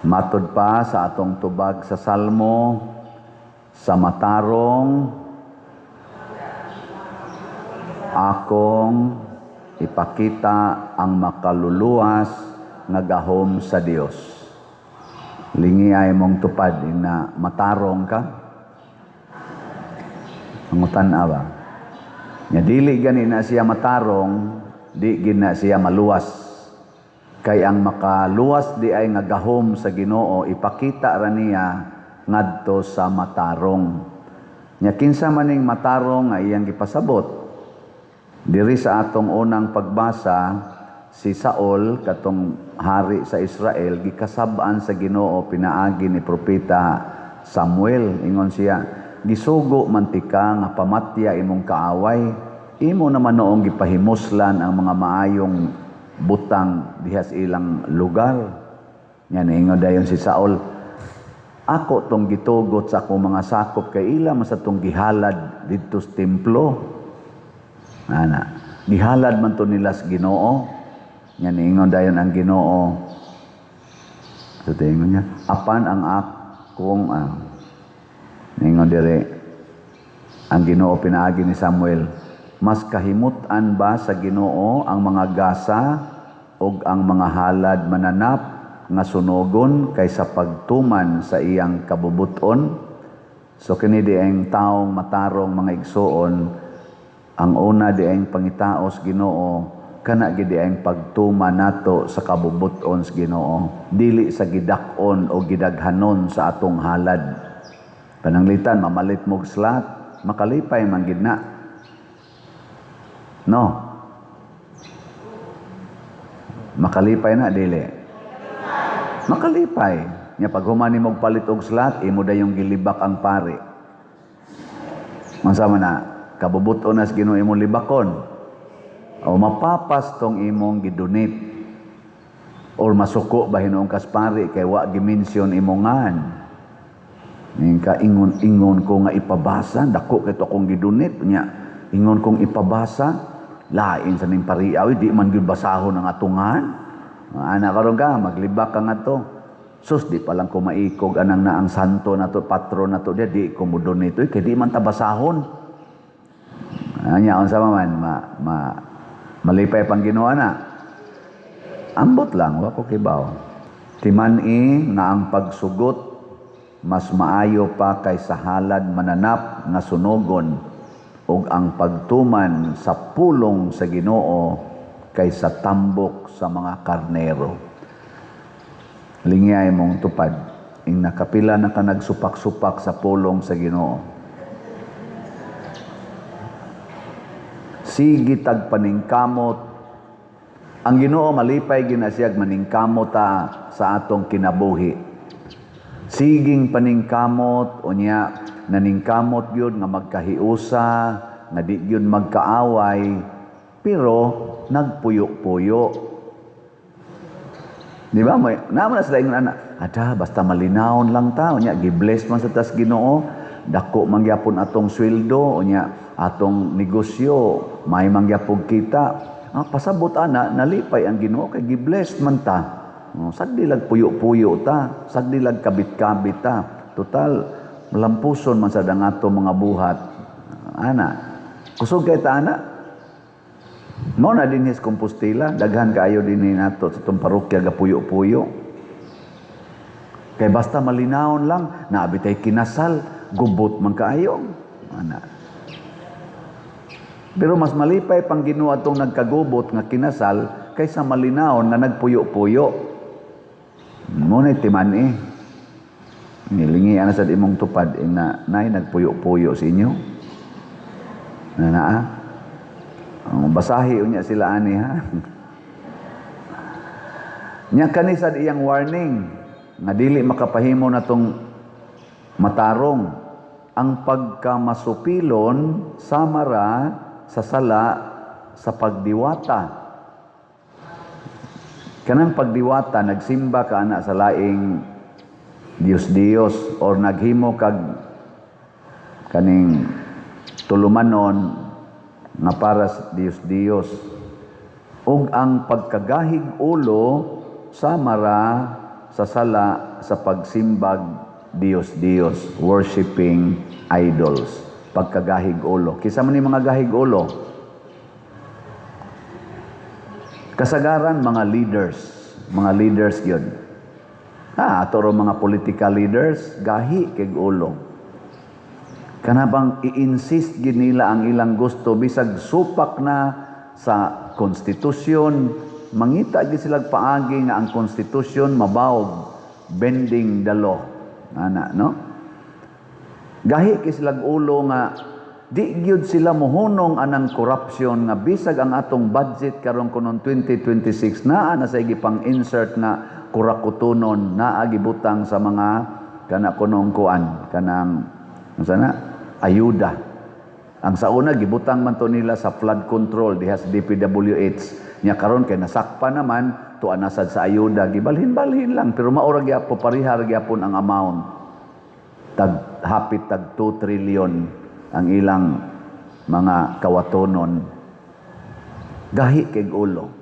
Matod pa sa atong tubag sa Salmo, sa matarong akong ipakita ang makaluluwas nga gahom sa Dios. Lingi ay mong tupad na matarong ka. Pangutan ba? Nya dili gani na siya matarong, di gid na siya maluwas. Kay ang makaluwas di ay nga gahom sa Ginoo ipakita ra niya ngadto sa matarong. Nya kinsa maning matarong nga iyang gipasabot? Diri sa atong unang pagbasa, si Saul katong hari sa Israel gikasab-an sa Ginoo pinaagi ni propeta Samuel. Ingon siya, gisugo man tika nga pamatya imong kaaway, imo naman noong gipahimuslan ang mga maayong butang diha sa ilang lugar. Nya niingon dayon si Saul, ako tong gitugot sa akong mga sakop kay ila man sa tong gihalad didto sa templo. Ana, gihalad man to nila sa Ginoo. Nya niingon dayon ang Ginoo. So tingon niya, apan ang akong niingon dire ang Ginoo pinaagi ni Samuel, mas kahimut-an ba sa Ginoo ang mga gasa ug ang mga halad mananap nga sunogon kaysa pagtuman sa iyang kabubuton? So kini dieng taong matarong, mga igsuon, ang una dieng pangitaos Ginoo kana gid dieng pagtuman nato sa kabubuton sa Ginoo, dili sa gidak-on o gidaghanon sa atong halad. Pananglitan mamalit mo og slot, makalipay man gid na. No? Makalipay na dili? Makalipay. Nya pag human nimo palit og slot, imo dayong gilibak ang pari. Unsa man na kabubuton na sa Ginoo imong libakon? O mapapas tong imong gidonate. Or masuko ba hinuon kas pari kay wa gi-mention imong ngan. Ning ka ingon-ingon ko nga ipabasa, dako kay to akong gidonate nya. Ingon kong ipabasa, lain sa ning pariaw, di man gyud basahon ang atungan. Ana karon ka maglibak ka ngadto. Sus, di pa lang ko maikog anang naang santo nato, patron nato dia, di ko mo donate, kay di man ta basahon. Anya unsa man ma malipay pang Ginoo na. Ambot lang, wa ko kibaw. Timan-i nga ang pagsugot mas maayo pa kaysa halad mananap nga sunogon ug ang pagtuman sa pulong sa Ginoo kaysa tambok sa mga karnero. Lingyay mong tupad, ing nakapila na ka nagsupak-supak sa pulong sa Ginoo. Sige tag paningkamot. Ang Ginoo malipay ginasiyag maningkamot ta sa atong kinabuhi. Siging paningkamot unya naningkamot gyud nga magkahiusa, nga di gyud magkaaway, pero nagpuyo-puyo. Di ba? May, naman na sila ingon ana, ada basta malinawon lang ta, unya gi-bless man sa tas Ginoo, dako man gyapon atong sweldo, unya atong negosyo, may man gyapon kita. Ah, pasabot ana, nalipay ang Ginoo kay gi-bless man ta. Oh, sagdi lag puyo-puyo ta, sagdi lag kabit-kabit ta. Total malampuson man sad ang ato mga buhat. Ana, kusog kay ta ana. Mao na dinhi sa Compostela, daghan kaayo dinhi nato sa itong parokya gapuyo-puyo. Kay basta malinawon lang, naabi tay kinasal, gubot man kaayo. Ana. Pero mas malipay pang Ginoo atong nagkagubot nga kinasal kaysa malinawon nga nagpuyo-puyo. Mo na timan-i. Nilingi ana sa imong tupad ing na nay nagpuyo-puyo sa inyo. Na naa. Ang basahi unya sila ani ha. Nya kani sad iyang warning nga dili makapahimo natong matarong ang pagkamasupilon samara sa sala sa pagdiwata. Kanang pagdiwata, nagsimba ka ana sa laing Diyos-Diyos or naghimo kag kaning tulumanon nga para sa Diyos-Diyos. Ug ang pagkagahig ulo samara sa sala sa pagsimbag Diyos-Diyos, worshiping idols, pagkagahig ulo. Kinsa man ni mga gahig ulo? Kasagaran mga leaders, mga leaders gyud. Ato ro mga political leaders, gahi kay ulo. Kana bang i-insist gid nila ang ilang gusto bisag supak na sa konstitusyon, mangita gid sila paagi nga ang konstitusyon mabawog, bending the law. Ana, no? Gahi kay sila ulo nga di gyud sila mohunong anang corruption nga bisag ang atong budget karon kunon 2026 naa na sa gipang insert nga kurakutunon, naa gibutang sa mga kana kunong kuan kanang unsa na ayuda. Ang sa una gibutang man to nila sa flood control diha sa DPWH nya, karon kay nasakpa naman tuan na sad sa ayuda, gibalhin-balhin lang, pero mao ra gyapon, parihar gyapon ang amount, tag hapit tag 2 trillion ang ilang mga kawatonon. Gahi kay ulo.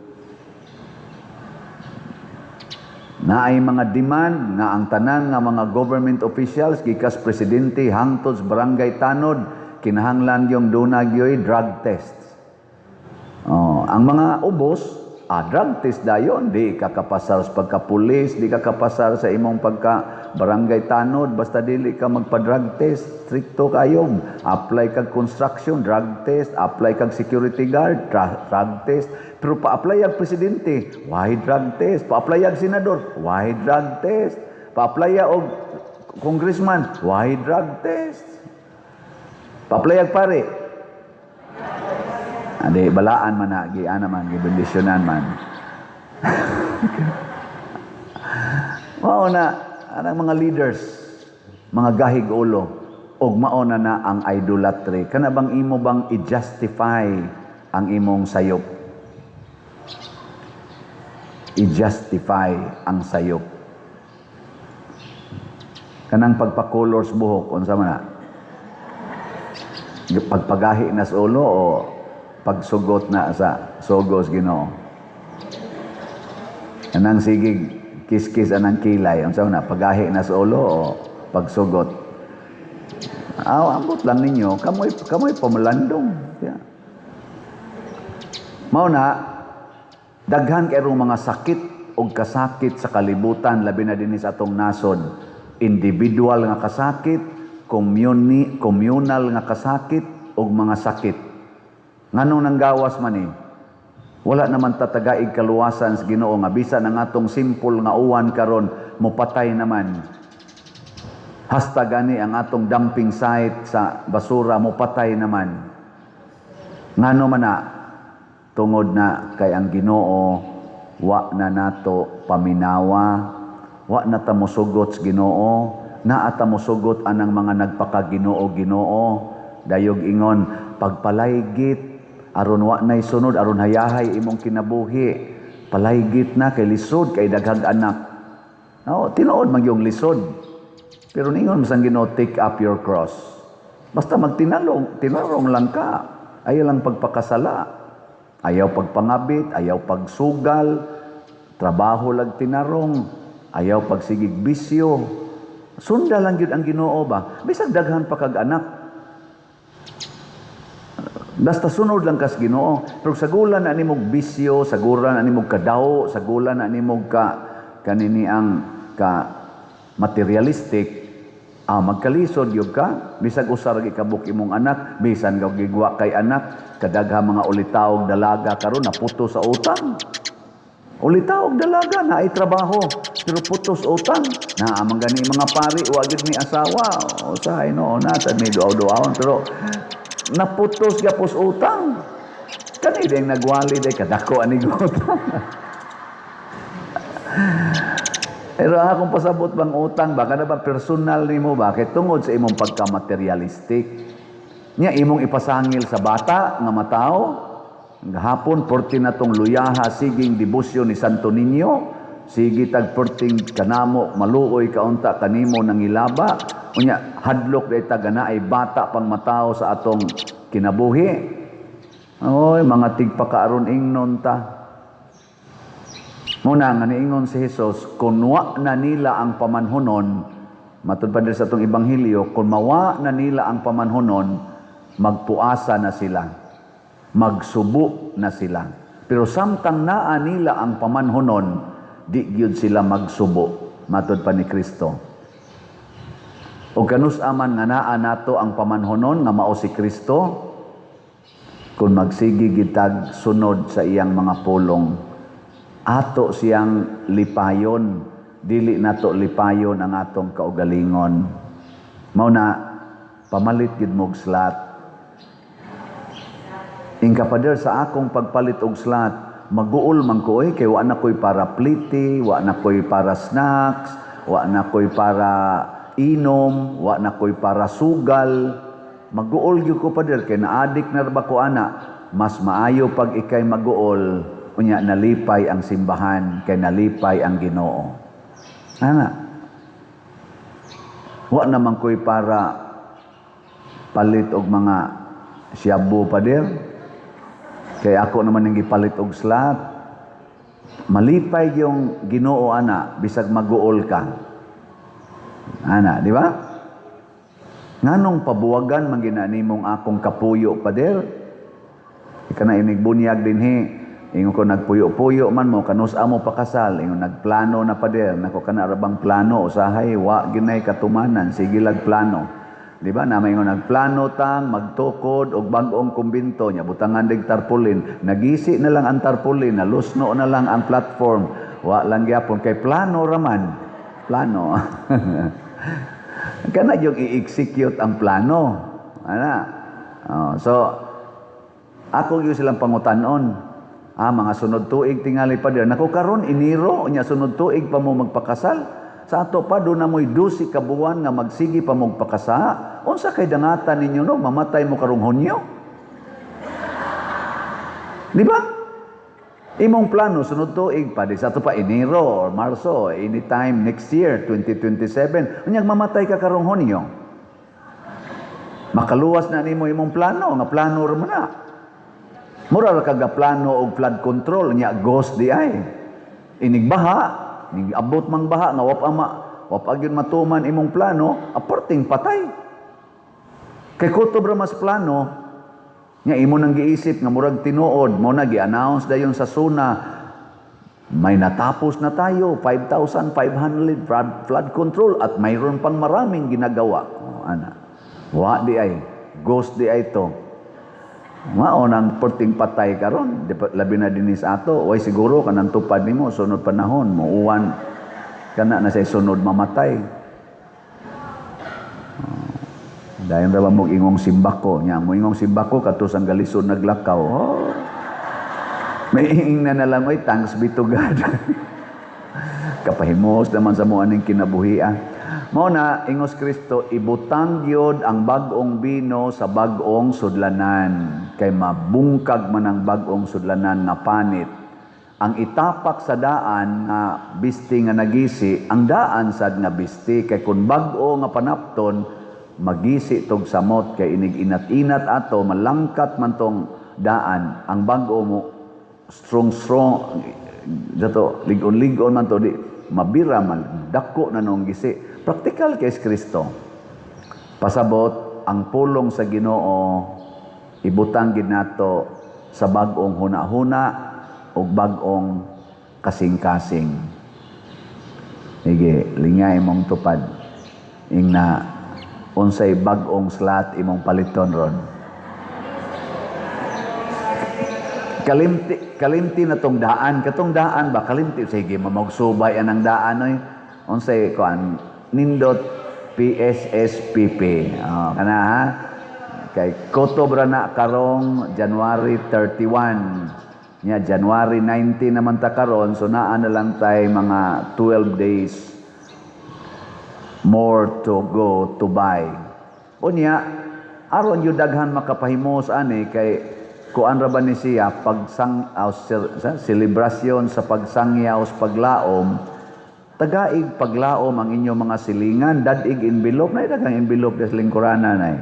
Naay mga demand nga ang tanan nga mga government officials gikas presidente hangtod sa barangay tanod kinahanglan yung duna gyoy drug test. Oh, ang mga ubos, drug test dayon, di ka kapasar sa pagka-pulis, di ka kapasar sa imong pagka barangay tanod basta dili ka magpa-drug test, stricto kayong. Apply kag construction, drug test, apply kag security guard, drug test. Pero pa-apply ang presidente, why drug test? Pa-apply ang senador, why drug test? Pa-apply og congressman, why drug test? Pa-apply ang pare. Adi, balaan man na, giana man, gibendisyonan man. Mao na, anang mga leaders, mga gahig ulo, og mao na na ang idolatry. Kana bang imo bang i-justify ang imong sayop? I-justify ang sayop. Kanang pagpa-colors buhok, unsa man na? Pagpagahi na sa ulo o pagsugot na sa sugos Ginoo? Kanang sigig kiskis anang kilay, unsa man na? Pagahi na sa ulo o pagsugot? Aw, ambot lang ninyo, kamoy pamalandong. Yeah. Mao na, daghan kay mga sakit o kasakit sa kalibutan, labi na dinhi sa atong nasod. Individual nga kasakit, communal nga kasakit, o mga sakit. Nganong nanggawas man ni? Wala naman tatagaig kaluwasan sa Ginoo nga bisan ang atong simple nga uwan karon mopatay naman. Hasta gani ang atong dumping site sa basura mopatay naman. Ngano man na? Tungod na kay ang Ginoo wa na nato paminawa, wa na ta mosugot sa Ginoo, naa ta mosugot anang mga nagpakaginoo Ginoo, dayog ingon pagpalaygit aron wa nay sunod, aron hayahay imong kinabuhi, palaygit na kay lisod kay daghag anak. No, tinuod man yung lisod. Pero ningon man Ginoo, take up your cross. Basta magtinalong, tinarong lang ka. Ayaw lang pagpakasala. Ayaw pagpangabit, ayaw pagsugal, trabaho lag tinarong, ayaw pagsigig bisyo. Sunda lang gyud ang Ginoo ba? Bisag daghan pa kag anak. Basta sunod lang kas Ginoo. Pero sagulan na nimog bisyo, sagulan na nimog kadaw, sagulan na nimog ka kanini ang ka materialistic, magkalisod gyud ka. Bisag usa ra gikabuk imong anak, bisan ka gigwa kay anak, kadagha mga ulitaog dalaga karon naputo sa utang. Ulitaog dalaga na ay trabaho, pero putos utang. Naa man gani mga pari wa gyud ni asawa. Usahay no na sad may duaw-duawon pero naputos gyapos utang. Kani ding nagwali day kadako ani utang. Pero ang akong pasabot bang utang ba kana ba personal nimo ba kay tungod sa imong pagka-materialistic. Nya imong ipasangil sa bata nga matawo. Gahapon porti na tong luyaha siging debosyon ni Santo Niño, sige tag perting kanamo maluoy kaunta kanimo nangilaba. Unya hadlok day ta ay bata pang matawo sa atong kinabuhi. Oy, mga tigpakaaron ingnon ta. Muna nga niingon si Jesus, kung wa na nila ang pamanhunon, matud pa diri sa atong ebanghelyo, kung mawa na nila ang pamanhunon, magpuasa na sila. Magsubo na sila. Pero samtang naa nila ang pamanhunon, di gyud sila magsubo, matud pa ni Kristo. O kanus-a man nga naa nato ang pamanhunon nga mao si Kristo, kung magsige gitag sunod sa iyang mga pulong, ato siyang lipayon, dili nato lipayon ang atong kaugalingon. Mao na pamalit gid mo og slot. Ingka, "Pader, sa akong pagpalit og slot, maguol man ko oy, kay wa na ko'y para pliti, wa na ko'y para snacks, wa na ko'y para inom, wa na ko'y para sugal. Maguol gyud ko, pader, kay naadik na ra ba ko ana." Mas maayo pag ikay maguol, unya nalipay ang simbahan kay nalipay ang Ginoo. Ana. "Wa naman ko'y para palit og mga shabu, pader. Kay ako naman ang gipalit og slot." Malipay yung Ginoo ana bisag maguol ka. Ana, di ba? "Nganong pabuwagan man gina nimong akong kapuyo, pader?" Ika na inig bunyag dinhi. Ingon ko, "Nagpuyo-puyo man mo, kanus-a mo pakasal?" Ingon, "Nagplano na, pader." Nako, kana ra bang plano, usahay wa ginay katumanan, sige lag plano. Di ba? Na ingon, "Nagplano tang magtukod og bag-ong kumbinto nya, butangan dig tarpaulin." Nagisi na lang ang tarpaulin, nalusno na lang ang platform. Wa lang gyapon kay plano raman. Plano. Kana yung i-execute ang plano. Ana. Oh, so ako gyud silang pangutanon. "Ah, mga sunod tuig tingali, pader." Nako, karon Enero, nya sunod tuig pa mo magpakasal. Sa ato pa duna mo'y 12 ka buwan nga magsige pa mo pakasa. Unsa kay dangatan ninyo no mamatay mo karong Hunyo? Di ba? Imong plano sunod tuig pa di sa ato pa Enero or Marso, anytime next year 2027. Unyag mamatay ka karong Hunyo. Makaluwas na nimo imong plano nga plano ra man na. Mura ra kaga plano og flood control nya ghost di ay. Inig baha, nig abot mang baha nga wa pa gyud matuman imong plano, aperting patay. Kay kutob ra mas plano, nya imo nang giisip nga murag tinuod, mo na gi-announce dayon sa SONA, may natapos na tayo, 5,500 flood control at mayroon pang maraming ginagawa. Oh, ana. Wa di ay, ghost di ay to. Mao nang perting patay karon, di pa, labi na dinhi sa ato, way siguro kanang tupad nimo sunod panahon mo uwan kana na say sunod mamatay. Oh, dayon ra ba mo ingong simbako nya, mo ingong simbako kadto sang galisod naglakaw. Oh. May ingna na lang, oy, thanks be to God. Kapahimos naman sa mo aning kinabuhia. Mao na ingos Kristo, ibutang gyud ang bag-ong bino sa bag-ong sudlanan kay mabungkag man ang bag-ong sudlanan nga panit. Ang itapak sa daan nga bisti nga nagisi, ang daan sad nga bisti, kay kun bag-o nga panapton, magisi tog samot kay inig inat-inat ato, malangkat man tong daan. Ang bag-o mo strong strong dato, lig-on-lig-on man to, di mabira man, dako na nung gisi. Practical kay Kristo. Pasabot ang pulong sa Ginoo, ibutang gid nato sa bag-ong huna-huna ug bag-ong kasing-kasing. Sige, lingay imong tupad. Ingna, unsay bag-ong slot imong paliton ron? Kalimti, kalimti na tong daan, katong daan ba kalimti, sige mamagsubay anang daan oy. Unsay kuan nindot PSSPP. Oh, kana ha. Kay kutob ra na karong January 31. Nya January 19 naman ta karon, so naa na lang tay mga 12 days more to go to buy. Unya, aron yung daghan makapahimos ani, kay kuan ra ba ni siya pagsang sa selebrasyon sa pagsangyaw sa paglaom, tagaig paglaom ang inyong mga silingan, dad-ig envelope na, daghang envelope des lingkurana nay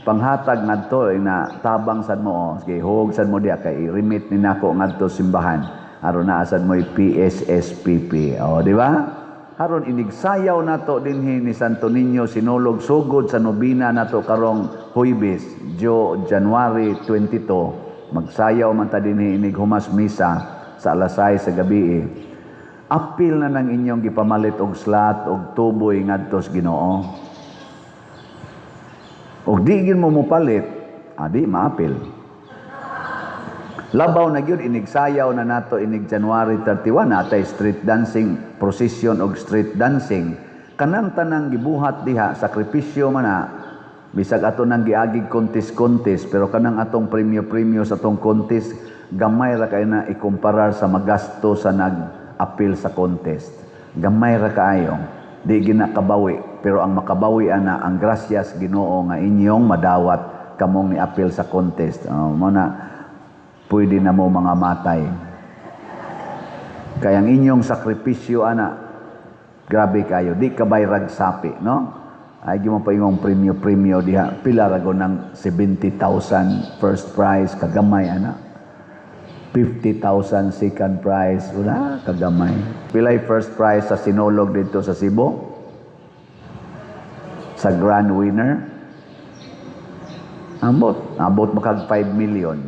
panghatag ngadto, eh, na tabang sad mo, oh. Sige, hug sad mo diya kay i-remit ni nako ngadto simbahan. Aron naa sad mo'y PSSPP. O, di ba? Aron inigsayaw nato dinhi ni Santo Niño Sinulog sugod sa nobina nato karong Huybes, Jo January 22. Magsayaw man ta dinhi inig humas misa sa alas 6 sa gabi. Apil na ng inyong gipamalit og slot og tuboy ngadto sa Ginoo. Og di gid mo mopalit, adi maapil. Labaw na gyud inigsayaw na nato inig January 31, natay street dancing, procession og street dancing. Kanang tanang gibuhat diha, sakripisyo man na, bisag ato nang giagig contest-contest, pero kanang atong premyo-premyo sa atong contest, gamay ra kaayo na ikumparar sa magasto sa nag-apil sa contest. Gamay ra kaayo. Di gina kabawi, pero ang makabawi ana ang grasyas Ginoo nga inyong madawat kamong niapil sa contest. Oh, mo na pwede na mo mga matay. Kaya ang inyong sakripisyo ana, grabe kayo, di ka bayrag sapi, no? Ay mo pa ingong premyo-premyo diha, pila ra ng 70,000 first prize, kagamay ana. 50,000 second prize, wala, kagamay. Pilay first prize sa Sinulog dito sa Cebu? Sa grand winner? Ambot, ambot makag 5 million.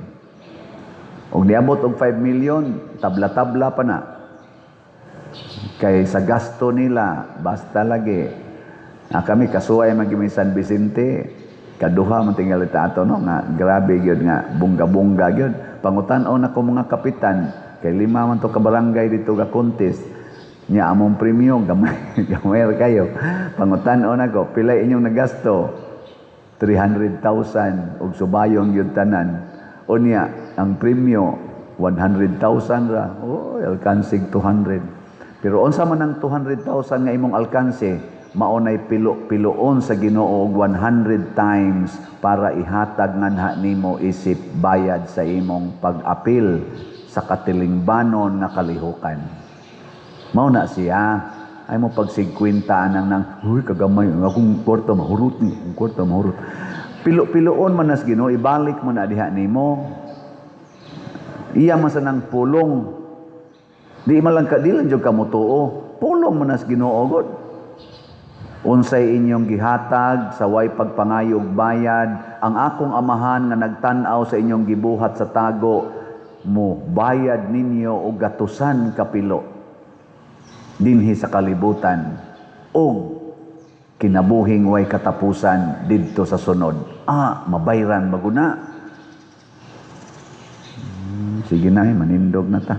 Og niabot og 5 million, tabla-tabla pa na. Kay sa gasto nila, basta lagi. Na kami kasuway man gyud San Vicente, kaduha man tingali ta ato, no, nga grabe gyud nga bongga-bongga gyud. Pangutan-on ako mga kapitan, kay lima man to ka barangay dito ga contest. Nya among premyo gamay gamay ra kayo. Pangutan-on ako, pila inyong nagasto? 300,000 og subayong gyud tanan. Unya, ang premyo 100,000 ra. Oh, alkansig 200. Pero unsa man ang 200,000 nga imong alkanse, mao nay pilo-piloon sa Ginoo og 100 times para ihatag nganha nimo isip bayad sa imong pag-apil sa katilingbanon nga kalihukan. Mao na siya. Ay mo pagsigkwenta anang nang, "Huy, kagamay, ang akong kwarta mahurot ni, ang kwarta mahurot." Pilo-piloon man nas Ginoo, ibalik mo na diha nimo. Iya man sa nang pulong. Di man lang ka, di lang jud ka motuo. Pulong man nas Ginoo god. Unsay inyong gihatag sa way pagpangayog bayad, ang akong Amahan nga nagtan-aw sa inyong gibuhat sa tago mo bayad ninyo og gatusan kapilo dinhi sa kalibutan og kinabuhing way katapusan didto sa sunod. Ah, mabayran maguna. Sige na, eh, manindog na ta.